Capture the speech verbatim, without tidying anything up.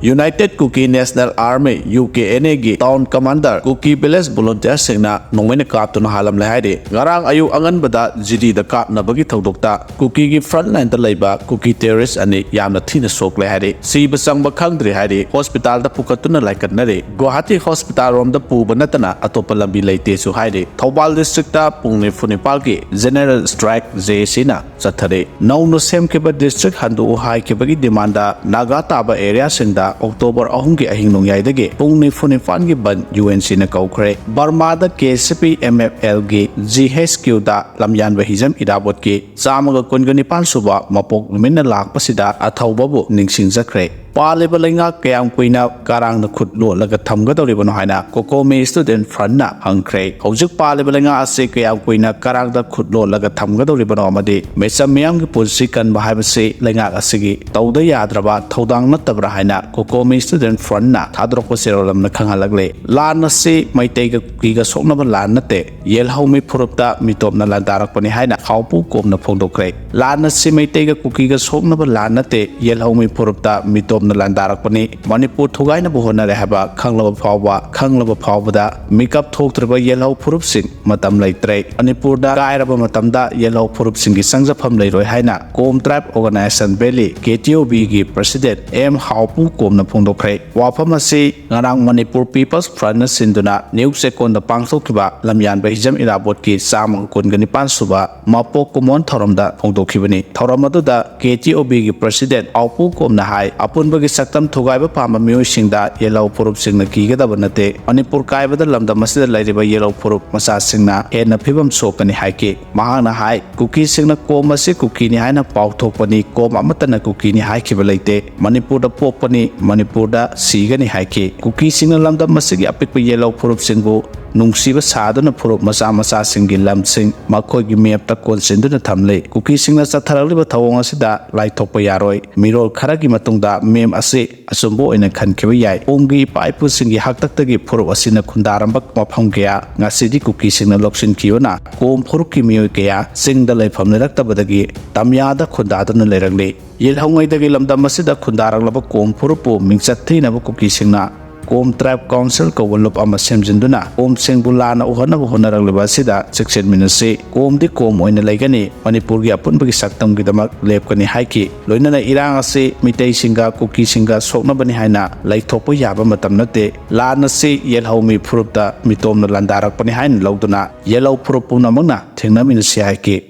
United Kuki National Army, U K N A ꯒꯤ town commander, Kuki village volunteerꯁꯤꯡꯅ ꯅꯣꯡꯃꯩꯅ ꯀꯥꯞꯇꯨꯅ ꯍꯥꯠꯂꯝꯂꯦ ꯍꯥꯏꯔꯤ꯫ ꯉꯔꯥꯡ ꯑꯌꯨꯛ ꯑꯉꯟꯕꯗ ꯖꯤꯗꯤꯗ ꯀꯥꯞꯅꯕꯒꯤ ꯊꯧꯗꯣꯛꯇ ꯀꯨꯀꯤꯒꯤ frontlineꯗ ꯂꯩꯕ ꯀꯨꯀꯤ terrorist ꯑꯅꯤ ꯌꯥꯝꯅ ꯊꯤꯅ ꯁꯣꯛꯂꯦ ꯍꯥꯏꯔꯤ꯫ ꯁꯤꯕ ꯆꯪꯕ ꯈꯪꯗ꯭ꯔꯤ ꯍꯥꯏꯔꯤ꯫ Hospitalꯗ ꯄꯨꯈꯠꯇꯨꯅ ꯂꯥꯏꯀꯠꯅꯔꯤ꯫ ꯒꯨꯋꯥꯍꯥꯇꯤ hospital ꯔꯣꯝꯗ ꯄꯨꯕ ꯅꯠꯇꯅ ꯑꯇꯣꯞꯄ ꯂꯝꯕꯤ ꯂꯩꯇꯦꯁꯨ ꯍꯥꯏꯔꯤ꯫ ꯊꯧꯕꯥꯜ districtꯇ ꯄꯨꯡ ꯅꯤꯐꯨ ꯅꯤꯄꯥꯜꯒꯤ general strike J A Cꯅ ꯆꯠꯊꯔꯤ꯫ ꯅꯧꯅ ꯁꯦꯝꯈꯤꯕ district ꯍꯟꯗꯣꯛꯎ ꯍꯥꯏꯈꯤꯕꯒꯤ demandꯗ ꯅꯥꯒꯥ ꯇꯥꯕ areaꯁꯤꯡꯗ October ꯑꯍꯨꯝꯒꯤ ꯑꯍꯤꯡ ꯅꯣꯡꯌꯥꯏꯗꯒꯤ ꯄꯨꯡ ꯅꯤꯐꯨ ꯅꯤꯄꯥꯜꯒꯤ ꯕꯟ UNCꯅ ꯀꯧꯈ꯭ꯔꯦ꯫ ꯕꯔꯃꯥꯗ KCP MFLꯒꯤ GHQꯗ ꯂꯝꯌꯥꯟꯕ ꯍꯤꯖꯝ ꯏꯔꯥꯕꯣꯠꯀꯤ ꯆꯥꯝꯃꯒ ꯀꯨꯟꯒ ꯅꯤꯄꯥꯜ ꯁꯨꯕ ꯃꯄꯣꯛ ꯅꯨꯃꯤꯠꯅ ꯂꯥꯛꯄꯁꯤꯗ ꯑꯊꯧꯕꯕꯨ ꯅꯤꯡꯁꯤꯡꯖꯈ꯭ꯔꯦ꯫ ꯄꯥꯜꯂꯤꯕ ꯂꯩꯉꯥꯛ ꯀꯌꯥꯝ ꯀꯨꯏꯅ ꯀꯔꯥꯡꯗ ꯈꯨꯠ ꯂꯣꯠꯂꯒ ꯊꯝꯒꯗꯧꯔꯤꯕꯅꯣ ꯍꯥꯏꯅ COCOMI Student Frontꯅ ꯍꯪꯈ꯭ꯔꯦ꯫ ꯍꯧꯖꯤꯛ ꯄꯥꯜꯂꯤꯕ ꯂꯩꯉꯥꯛ ꯑꯁꯤ ꯀꯌꯥꯝ ꯀꯨꯏꯅ ꯀꯔꯥꯡꯗ ꯈꯨꯠ ꯂꯣꯠꯂꯒ ꯊꯝꯒꯗꯧꯔꯤꯕꯅꯣ ꯑꯃꯗꯤ ꯃꯤꯆꯝ ꯃꯤꯌꯥꯝꯒꯤ ꯄꯨꯟꯁꯤ ꯀꯟꯕ ꯍꯥꯏꯕꯁꯤ ꯂꯩꯉꯥꯛ ꯑꯁꯤꯒꯤ ꯇꯧꯗ ꯌꯥꯗ꯭ꯔꯕ ꯊꯧꯗꯥꯡ ꯅꯠꯇꯕ꯭ꯔꯥ ꯍꯥꯏꯅ COCOMI Student Frontꯅ ꯊꯥꯗꯣꯔꯛꯄ ꯆꯦꯔꯣꯜ ꯑꯃꯅ ꯈꯪꯍꯜꯂꯛꯂꯦ꯫ ꯂꯥꯟ ꯑꯁꯤ ꯃꯩꯇꯩꯒ ꯀꯨꯀꯤꯒ ꯁꯣꯛꯅꯕ ꯂꯥꯟ ꯅꯠꯇꯦ, ꯌꯦꯜꯍꯧꯃꯤ ꯐꯨꯔꯨꯞꯇ ꯃꯤꯇꯣꯞꯅ ꯂꯥꯟꯗꯥꯔꯛꯄꯅꯤ ꯍꯥꯏꯅ ꯍꯥꯎꯄꯨ ꯀꯣꯝꯅ ꯐꯣꯡꯗꯣꯛꯈ꯭ꯔꯦ꯫ ꯂꯥꯟ ꯑꯁꯤ ꯃꯩꯇꯩꯒ ꯀꯨꯀꯤꯒ ꯁꯣꯛꯅꯕ ꯂꯥꯟ ꯅꯠꯇꯦ, ꯌꯦꯜꯍꯧꯃꯤ ꯐꯨꯔꯨꯞꯇ ꯃꯤꯇꯣꯞꯅ ꯂꯥꯟꯗꯥꯔꯛꯄꯅꯤ꯫ ꯃꯅꯤꯄꯨꯔ ꯊꯨꯒꯥꯏꯅꯕ ꯍꯣꯠꯅꯔꯦ ꯍꯥꯏꯕ ꯈꯪꯂꯕ ꯐꯥꯎꯕ, ꯈꯪꯂꯕ ꯐꯥꯎꯕꯗ ꯃꯤꯀꯞ ꯊꯣꯛꯇ꯭ꯔꯤꯕ ꯌꯦꯜꯍꯧ ꯐꯨꯔꯨꯞꯁꯤꯡ ꯃꯇꯝ ꯂꯩꯇ꯭ꯔꯦ꯫ ꯃꯅꯤꯄꯨꯔꯗ ꯀꯥꯏꯔꯕ ꯃꯇꯝꯗ ꯌꯦꯜꯍꯧ ꯐꯨꯔꯨꯞꯁꯤꯡꯒꯤ ꯆꯪꯖꯐꯝ ꯂꯩꯔꯣꯏ ꯍꯥꯏꯅ Kom Tribe Organisation Valley, KTOVꯒꯤ president M ꯍꯥꯎꯄꯨ ꯀꯣꯝꯅ ꯐꯣꯡꯗꯣꯛꯈ꯭ꯔꯦ꯫ ꯋꯥꯐꯝ ꯑꯁꯤ ꯉꯔꯥꯡ Manipur People's Frontꯅ ꯁꯤꯟꯗꯨꯅ ꯅ꯭ꯌꯨ ꯆꯦꯛꯀꯣꯟꯗ ꯄꯥꯡꯊꯣꯛꯈꯤꯕ ꯂꯝꯌꯥꯟꯕ ꯍꯤꯖꯝ ꯏꯔꯥꯕꯣꯠꯀꯤ ꯆꯥꯝꯃꯒ ꯀꯨꯟꯒ ꯅꯤꯄꯥꯟ ꯁꯨꯕ ꯃꯄꯣꯛ ꯀꯨꯝꯑꯣꯟ ꯊꯧꯔꯝꯗ ꯐꯣꯡꯗꯣꯛꯈꯤꯕꯅꯤ꯫ ꯊꯧꯔꯝ ꯑꯗꯨꯗ KTOVꯒꯤ president ꯍꯥꯎꯄꯨ ꯀꯣꯝꯅ ꯍꯥꯏ, ꯑꯄꯨꯟꯕꯒꯤ ꯁꯛꯇꯝ ꯊꯨꯒꯥꯏꯕ ꯄꯥꯝꯕ ꯃꯤꯑꯣꯏꯁꯤꯡꯗ ꯌꯦꯜꯍꯧ ꯐꯨꯔꯨꯞꯁꯤꯡꯅ ꯀꯤꯒꯗꯕ ꯅꯠꯇꯦ꯫ ꯃꯅꯤꯄꯨꯔ ꯀꯥꯏꯕꯗ ꯂꯝꯗꯝ ꯑꯁꯤꯗ ꯂꯩꯔꯤꯕ ꯌꯦꯜꯍꯧ ꯐꯨꯔꯨꯞ ꯃꯆꯥꯁꯤꯡꯅ ꯍꯦꯟꯅ ꯐꯤꯕꯝ ꯁꯣꯛꯀꯅꯤ ꯍꯥꯏꯈꯤ꯫ ꯃꯍꯥꯛꯅ ꯍꯥꯏ, ꯀꯨꯀꯤꯁꯤꯡꯅ ꯀꯣꯝ ꯑꯁꯤ ꯀꯨꯀꯤꯅꯤ ꯍꯥꯏꯅ ꯄꯥꯎꯊꯣꯛꯄꯅꯤ, ꯀꯣꯝ ꯑꯃꯠꯇꯅ ꯀꯨꯀꯤꯅꯤ ꯍꯥꯏꯈꯤꯕ ꯂꯩꯇꯦ꯫ ꯃꯅꯤꯄꯨꯔꯗ ꯄꯣꯛꯄꯅꯤ, ꯃꯅꯤꯄꯨꯔꯗ ꯁꯤꯒꯅꯤ ꯍꯥꯏꯈꯤ꯫ ꯀꯨꯀꯤꯁꯤꯡꯅ ꯂꯝꯗꯝ ꯑꯁꯤꯒꯤ ꯑꯄꯤꯛꯄ ꯌꯦꯜꯍꯧ ꯐꯨꯔꯨꯞꯁꯤꯡꯕꯨ ꯅꯨꯡꯁꯤꯕ ꯁꯥꯗꯨꯅ ꯐꯨꯔꯨꯞ ꯃꯆꯥ ꯃꯆꯥꯁꯤꯡꯒꯤ ꯂꯝꯁꯤꯡ ꯃꯈꯣꯏꯒꯤ ꯃꯦꯞꯇ ꯀꯣꯟꯁꯤꯟꯗꯨꯅ ꯊꯝꯂꯤ꯫ ꯀꯨꯀꯤꯁꯤꯡꯅ ꯆꯠꯊꯔꯛꯂꯤꯕ ꯊꯧꯑꯣꯡ ꯑꯁꯤꯗ ꯂꯥꯏꯊꯣꯛꯄ ꯌꯥꯔꯣꯏ꯫ ꯃꯤꯔꯣꯜ ꯈꯔꯒꯤ ꯃꯇꯨꯡꯗ ꯃꯦꯝ ꯑꯁꯤ ꯑꯆꯨꯝꯕ ꯑꯣꯏꯅ ꯈꯟꯈꯤꯕ ꯌꯥꯏ꯫ ꯀꯣꯝꯒꯤ ꯏꯄꯥ ꯏꯄꯨꯁꯤꯡꯒꯤ ꯍꯥꯛꯇꯛꯇꯒꯤ ꯐꯨꯔꯨꯞ ꯑꯁꯤꯅ ꯈꯨꯟꯗꯥꯔꯝꯕ ꯃꯐꯝ ꯀꯌꯥ ꯉꯁꯤꯗꯤ ꯀꯨꯀꯤꯁꯤꯡꯅ ꯂꯧꯁꯤꯟꯈꯤꯕꯅ ꯀꯣꯝ ꯐꯨꯔꯨꯞꯀꯤ ꯃꯤꯑꯣꯏ ꯀꯌꯥ ꯆꯤꯡꯗ ꯂꯩꯐꯝ ꯂꯩꯔꯛꯇꯕꯗꯒꯤ ꯇꯝꯌꯥꯗ ꯈꯨꯟꯗꯥꯗꯨꯅ ꯂꯩꯔꯛꯂꯤ꯫ ꯌꯦꯜꯍꯧꯉꯩꯗꯒꯤ ꯂꯝꯗꯝ ꯑꯁꯤꯗ ꯈꯨꯟꯗꯥꯔꯛꯂꯕ ꯀꯣꯝ ꯐꯨꯔꯨꯞꯄꯨ ꯃꯤꯡꯆꯠ ꯊꯤꯅꯕ ꯀꯨꯀꯤꯁꯤꯡꯅ ꯀꯣꯝ ꯇ꯭ꯔꯥꯏꯕ ꯀꯥꯎꯟꯁꯤꯜ ꯀꯧꯕ ꯂꯨꯞ ꯑꯃ ꯁꯦꯝꯖꯤꯟꯗꯨꯅ ꯀꯣꯝꯁꯤꯡꯕꯨ ꯂꯥꯟꯅ ꯎꯍꯟꯅꯕ ꯍꯣꯠꯅꯔꯛꯂꯤꯕ ꯑꯁꯤꯗ ꯆꯦꯛꯁꯤꯟꯃꯤꯟꯅꯁꯤ꯫ ꯀꯣꯝꯗꯤ ꯀꯣꯝ ꯑꯣꯏꯅ ꯂꯩꯒꯅꯤ, ꯃꯅꯤꯄꯨꯔꯒꯤ ꯑꯄꯨꯟꯕꯒꯤ ꯁꯛꯇꯝꯒꯤꯗꯃꯛ ꯂꯦꯞꯀꯅꯤ ꯍꯥꯏꯈꯤ꯫ ꯂꯣꯏꯅꯅ ꯏꯔꯥꯡ ꯑꯁꯤ ꯃꯤꯇꯩꯁꯤꯡꯒ ꯀꯨꯀꯤꯁꯤꯡꯒ ꯁꯣꯛꯅꯕꯅꯤ ꯍꯥꯏꯅ ꯂꯩꯊꯣꯛꯄ ꯌꯥꯕ ꯃꯇꯝ ꯅꯠꯇꯦ꯫ ꯂꯥꯟ ꯑꯁꯤ ꯌꯦꯜꯍꯧꯃꯤ ꯐꯨꯔꯨꯞꯇ ꯃꯤꯇꯣꯝꯅ ꯂꯥꯟꯗꯥꯔꯛꯄꯅꯤ ꯍꯥꯏꯅ ꯂꯧꯗꯨꯅ ꯌꯦꯜꯍꯧ ꯐꯨꯔꯨꯞ ꯄꯨꯝꯅꯃꯛꯅ ꯊꯦꯡꯅꯃꯤꯟꯅꯁꯤ ꯍꯥꯏꯈꯤ꯫